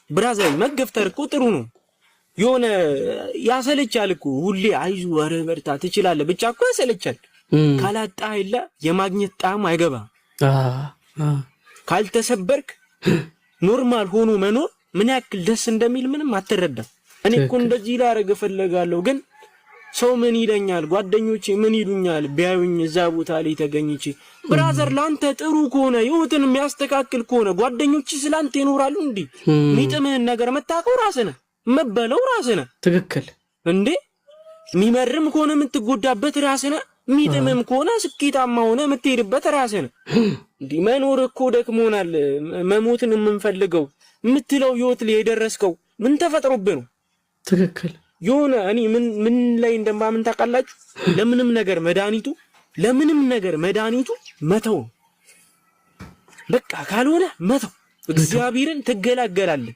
Brother፣ መገፍተር እኮ ጥሩ ነው። የሆነ ያሰለቻል እኮ ሁሌ አይዞህ፣ ኧረ በርታ፣ ትችላለህ ብቻ እኮ ያሰለቻል። ካላጣ የለ የማግኘት ጣዕም አይገባም። ካልተሰበርክ normal ሆኖ መኖር ምን ያክል ደስ እንደሚል ምንም አትረዳም። እኔ እኮ እንደዚህ ላደርግ እፈልጋለሁ፣ ግን ሰው ምን ይለኛል፣ ጓደኞቼ ምን ይሉኛል ቢያዩኝ እዛ ቦታ ላይ ተገኝቼ። Brother፣ ላንተ ጥሩ ከሆነ፣ ህይወትን የሚያስተካክል ከሆነ ጓደኞች ስላንተ ይኖራሉ እንዴ? የሚጥምህን ነገር መታቀው ራስህ ነህ፣ መበለው ራስህ ነህ። ትክክል። እንዴ፣ የሚመርም ከሆነ የምትጎዳበት ራስህ ነህ። የሚጥምም ከሆነ ስኬታማ ሆነ የምትሄድበት ራስህ ነህ። እንዲህ መኖር እኮ ደክሞናል፣ መሞትን የምንፈልገው የምትለው ህይወት ላይ የደረስከው ምን ተፈጥሮብህ ነው? ትክክል። የሆነ እኔ ምን ምን ላይ እንደማምን ታውቃላችሁ? ለምንም ነገር መድኃኒቱ መተው ነው። በቃ ካልሆነ መተው፣ እግዚአብሔርን ትገላገላለህ።